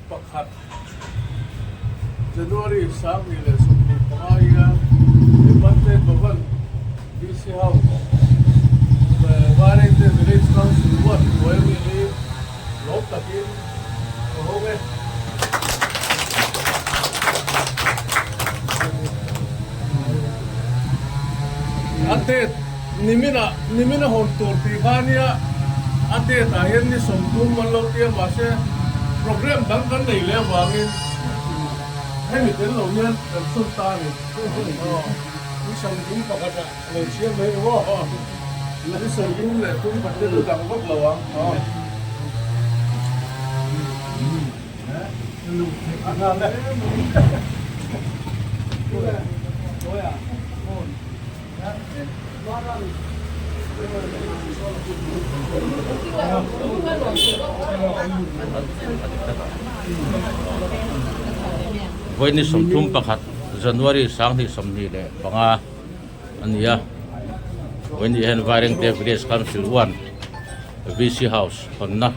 Pakhat January 2025 hian Panchayat Bhavan DC House Vairengte Village Council Ward hnuai ami hi lawm takin ka hawng e. A date nimina nimina hawn tur tih kha ania a date ah hian ni 30 an lo tia mahse program dang kan nei leh avangin hemi tel lo hian kan sawn ta a ni. Ni 30 pakhat ah lo chhiar mai ru aw. Ni 30 leh tum khat te chu dang vak lo ang. Vawiin 31 January 2025 a ni a, vawiin hian Vairengte Village Council 1 VC House hawnna.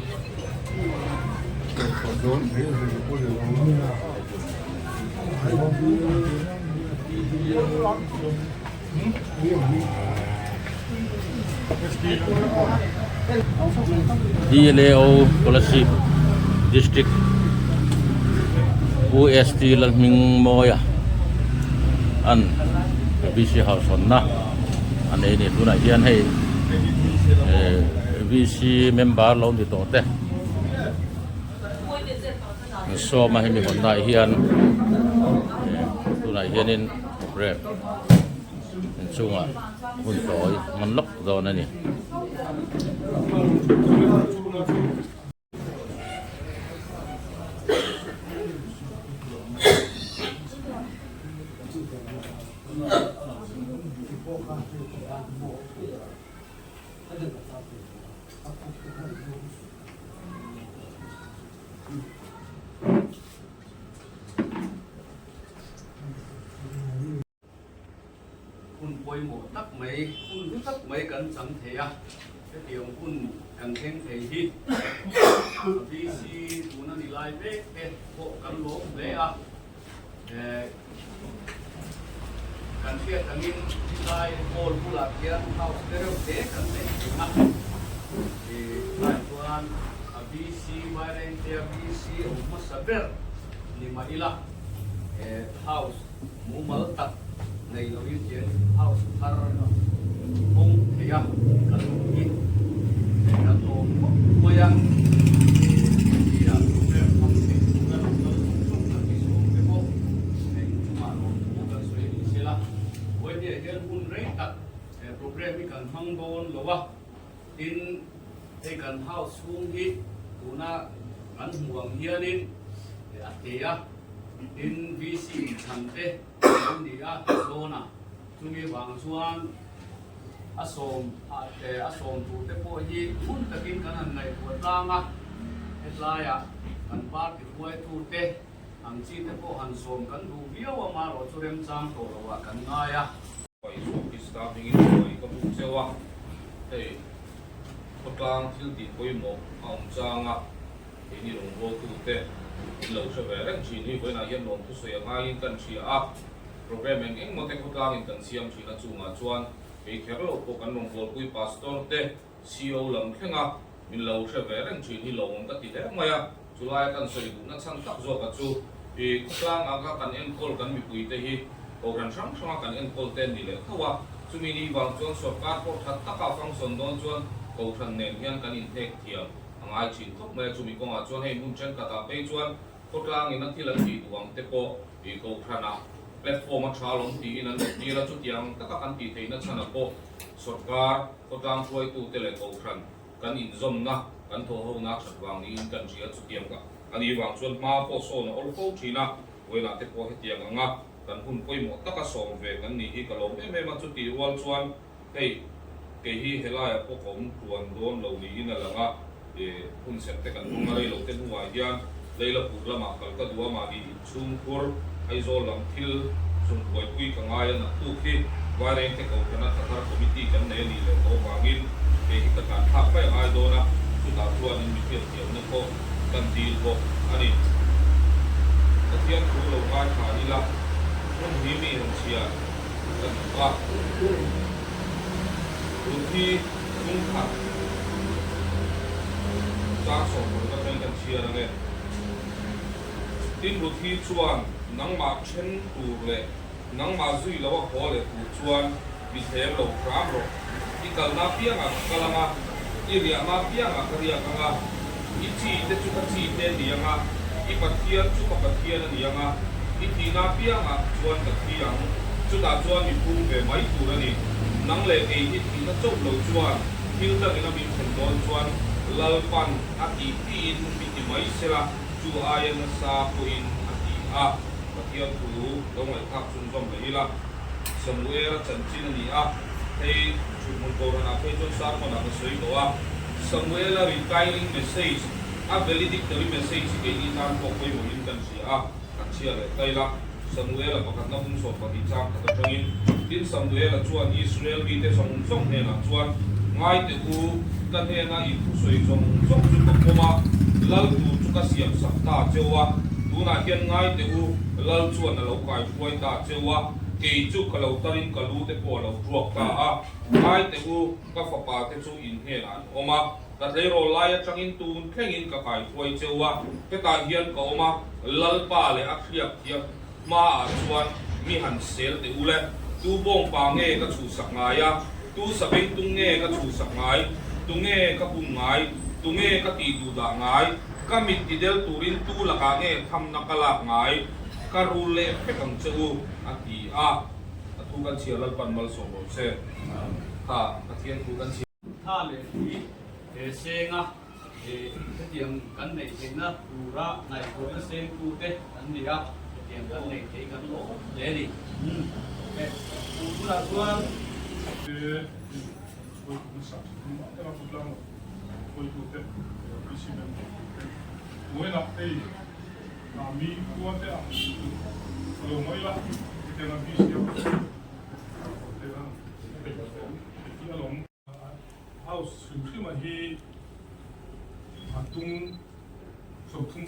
DLAO Kolasib District Pu ST Lalhmingmawia an VC House hawnna a nei a ni. Tunah hian hei VC member lo ni tawh te an sawm a hemi hawnna ah hian tunah hianin program inchungah hun tawi hman lawk dawn a ni. Hun pawimawh tak mai, hun hlu tak mai kan chang thei a, hetiang hun kan thleng thei hi VC tuna ni lai mek te pawh kan lawm hle a. Kan hriat angin helai hall bulah hian house te reuh te kan neih thin a, tlai chuan a VC Vairengtea VC awm hmasa ber ni mah ila house mumal tak nei loin hian house thar hawng thei a kan awm hi kan lawm khawp mai a, tia program hmang thei tura lo kal zawng zawng kan ti sawm te pawh inchungah lawmthu kan sawi a ni sela, Vawinia hian hun rei tak program hi kan hmang dawn lo a, tin hei kan house chhung hi tuna kan hmuh ang hianin a te a, tin VC inthlan te lo ni a dawn a. Chumi vang chuan a sawm a sawm tur te pawh hi hun takin kan han ngaihtuah tlang a, hetlaiah kan party hruaitute ang chi te pawh han sawm kan duh viau a, marawh chu remchang tawh loh ah kan ngai a. Isua Krista hmingin hruai ka buk cheu a, hei khawtlang thil tih pawimawh a awm chang a, keini rawngbawltute in lo hre ve reng thin hi vawiinah hian lawm thusawi a ngaiin kan hria a. Program eng eng maw te khawtlangin kan siam thin a chungah chuan kei kher lo pawh kan rawngbawlpui pastor te CO lam thleng a min lo hre ve reng thin hi lawmawm ka ti hle mai a, chulaia kan sawi duhna chhan tak zawka chu i khawtlang anga kan enkawl kan mipui te hi kohhran hrang hranga kan enkawl te an ni leh tho a, chumi ni vang chuan sawrkar pawh that taka function dawn chuan kohhran nen hian kan inhnek thiam a ngai thin khawp mai a, chumi kawngah chuan hei hmun thenkhatah phei chuan Khawtlangin a thil an tih duh ang te pawh i kohhranah platform a tha lawm tiin an rawn tir a, chutiang taka kan tih theihna chhanah pawh sawrkar, khawtlang hruaitute leh kohhran kan inzawmna, kan thawhhona a that vang niin kan hria, chutiang a nih vang chuan hma pawh sawn a awl fo thin a, vawiinah te pawh hetiang anga kan hun pawimawh taka sawm ve kan nih hi ka lawm em em a, chutih rual chuan hei kei hi helaiah pawh ka awm tluan dawn lo niin a lang a, hun serh te kan hmang a rei lo te hnuah hian Leilapur lamah kal ka duh a, mahni inchhungkhur Aizawl lam thil zung buaipui ka ngai a, naktuk hi Vairengte Kohhrana Thlathar Committee kan nei a nih leh tawh vangin kei hi ka tlan thlak mai a ngai dawn a, chutah chuan in mi hriatthiamna pawh kan dil bawk a ni. Pathian thu lo ngaithla ila, hmun hi mi han chhia ka duh a. Ruthi chungkhat chang sawmparuk atangin kan chhiar ang e. Tin, Ruthi chuan nangmah then tur leh nangmah zui lo a haw leh tur chuan mi thlem lo hram rawh. I kalna apiangah ka kal ang a, i riahna apiangah ka riak ang a, i chi te chu ka chi te a ni ang a, i Pathian chu ka Pathian a ni ang a, i thihna apiangah chuan ka thi ang. Chutah chuan mi phum ve mai tur a ni. Nang leh kei hi thihna chauh lo chuan thil dangin a min thlen dawn chuan Lalpan a tih tiin mi ti mai sela, chu aia nasa pawhin a ti a. Pathian thu lo ngaihthlak chhunzawm leh ila. Samuela chanchin a ni a, hei thuthmun kohhranah phei chuan sermon-ah ka sawi tawh a, Samuela retiring message, a valedictory message hi keini tan pawh pawimawhin kan hria a, kan chhia leh tail a. Samuela pakhatna bung 12 chang khat atangin, Tin, Samuela chuan Israel mite zawng zawng hnenah chuan, Ngai teh u, ka hnena in thusawi zawng zawng chu ka pawm a, lal tur chu ka siam sak ta cheu a, tunah hian ngai teh u, lal chuan a lo kaihruai ta cheu a, kei chu ka lo tarin ka lu te pawh a lo ruak ta a, ngai teh u, ka fapa te chu in hnenah an awm a, ka tleirawl lai atangin tun thlengin ka kaihruai cheu a, hetah hian ka awm a, Lalpa leh a hriak thiam hmaah chuan mi han sel teh u le, tu bawngpa nge ka chhuhsak ngai a, tu sabengtung nge ka chhuhsak ngai, tu nge ka bum ngai, tu nge ka tih duh dah ngai, ka mit ti del turin tu lakah nge thamna ka lak ngai, ka rul leh vek ang che u, a ti a. A thu kan chhiar Lalpan malsawm rawh se. Kha Pathian thu kan chhiar. Tha leh tui he senga hetiang kan neih theihna tura ngaihtuahna sengtute an ni a, hetiang kan neih theih kan lawm hle a ni. Tunah chuan. House hrim hrim a hi a tung 32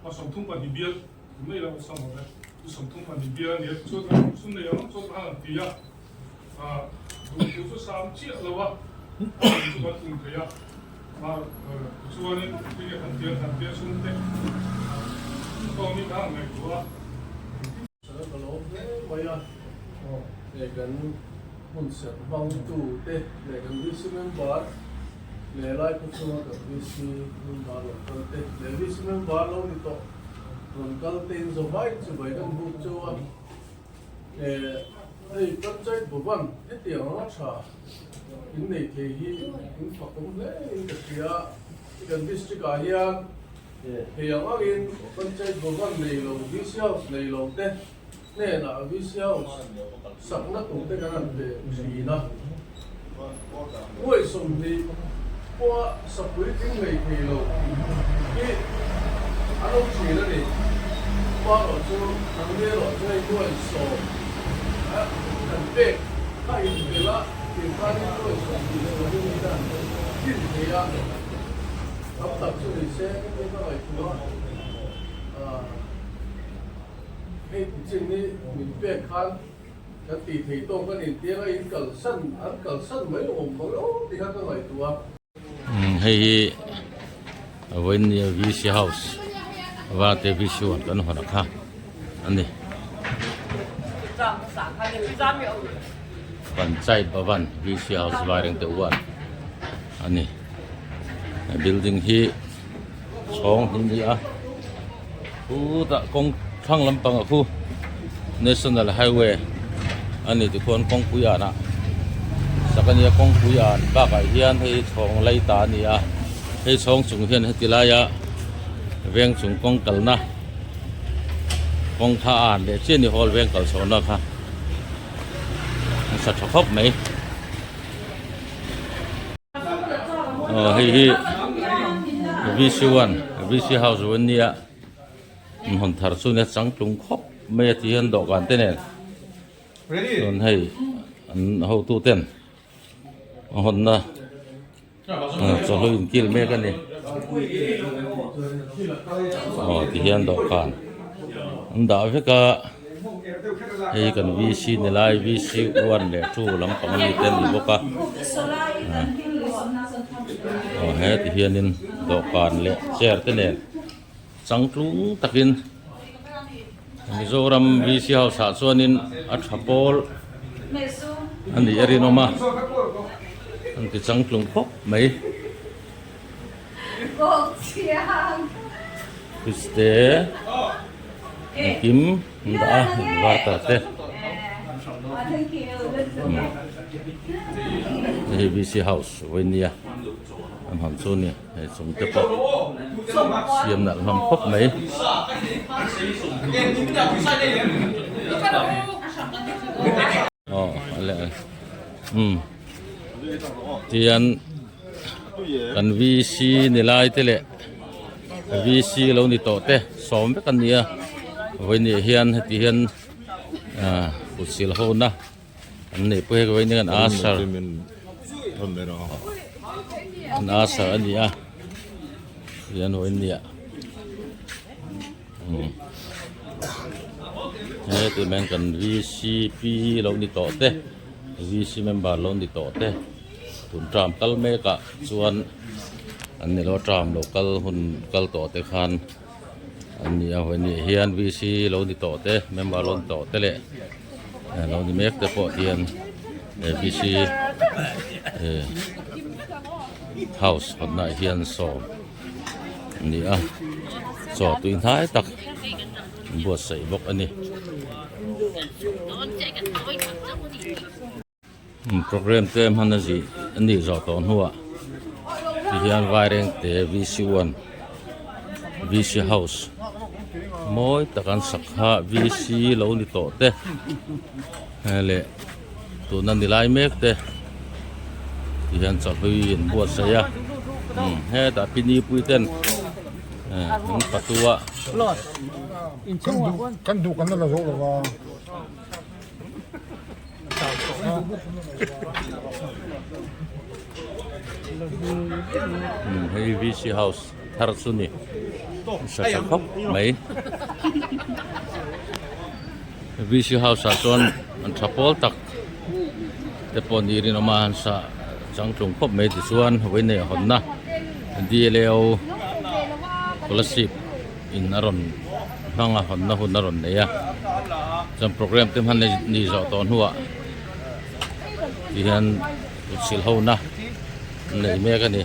a 32 bial mai lo sam awm e 32 bial a ni a chuan sum nei ang chuan khan an ti a ah duh chu sam chiah lo a chu kan tum thei a chuanin tinge kan tial kan tia sum te tawng ni khan ngaihtuah a. Ka lawm hle mai a, hei kan hmun serh hmangtu te leh kan VC member leh lai khaw chhunga kan VC member rawn kal te leh VC member lo ni tawh rawn kal te in zawhai chu vai kan buk cheu a, hei Panchayat Bhavan hetiang anga tha in nei thei hi in fak awm hle in ka hria, kan district ah hian Hei ang angin Panchayat Bhavan nei lo, VC House nei lo te hnenah VC House sakna tur te kan han pe thin a. Nuai 20 pawha sapui tling nei thei lo hi an awm thin a ni. Marawh chu nangni erawh chu hei nuai 10 kan pek kha inbelh a, tirkhanin nuai 20 chuangin hian tlin thei a. Tam tak chu ni se ka ngaihtuah a, hei ti chin hi min pek khan kan tih thei tawk a ni tia in kalsan an kalsan mai awm vang lo ti kha ka ngaihtuah a. Hei hi Vawinia VC House Vate VC huan kan hawn a kha a ni. Panchayat Bhavan VC House Vairengte huan a ni. Building hi chhawng hi ni a khutah kawng thlang lampang ah khu national highway a ni tikhuan kawngpui anah sak a nia kawngpui an bakah hian hei chhawng lai ta a ni a hei chhawng chung hian heti laia veng chung kawng kalna kawng kha a an leh chiah a ni hall veng kal chhohna kha a sa tha khawp mai. Aw hei hi VC one VC house an nia an hawn thar chu nia changtlung khawp mai a ti hian dawhkan te nen chuan hei an hotu ten a hawnna chawhnu inkil mek a ni aw ti hian dawhkan. An dah vek a, hei kan VC ni lai VC one leh two lampang ami te an ni bawk a, aw he ti hianin dawhkan leh chair te nen changtlung takin Mizoram VC house ah chuanin a tha pawl a nih a rinawm a, an ti changtlung khawp mai. Fridge te engkim an dah a inverter te hei VC house vawinia an hawn chu a ni hei chung te pawh siam nalh hlawm khawp mai. Aw a leh umm tihian. Kan VC ni lai te leh VC lo ni tawh te sawm vek a ni a vawiin hian heti hian ah kut sil ho na an neih pawh hi vawiin hian asar an asar a ni a tihian vawiin ni ah umm heti mai hian kan VCP lo ni tawh te VC member lo ni tawh te. Tun term kal mek ah chuan an ni lo term lo kal hun kal tawh te khan an ni a hawi ni hian VC lo ni tawh te member lo ni tawh te leh lo ni mek te pawh hian he VC eh house hawnna ah hian sawm an ni a chaw tui hnai tak an buatsaih bawk a ni. Program te hman a zih a nih zawh tawh hnuah tihian Vairengte VC one VC house mawi tak an sak kha VC lo ni tawh te leh tuna ni lai mek te tihian chawhlui an buatsaih a hetah pi nipui ten an patu a. Hei VC house thar chu ni sa tha khawp mai VC house ah chuan an tha pawl tak te pawh ni rinawm a an sa changtlung khawp mai tichuan vawiin hawnna DLAO scholarship. In a rawn hmang a hawnna hun a rawn nei a chuan program te hman ni zawh tawh hnuah ti hian kut sil ho na an nei mek a ni.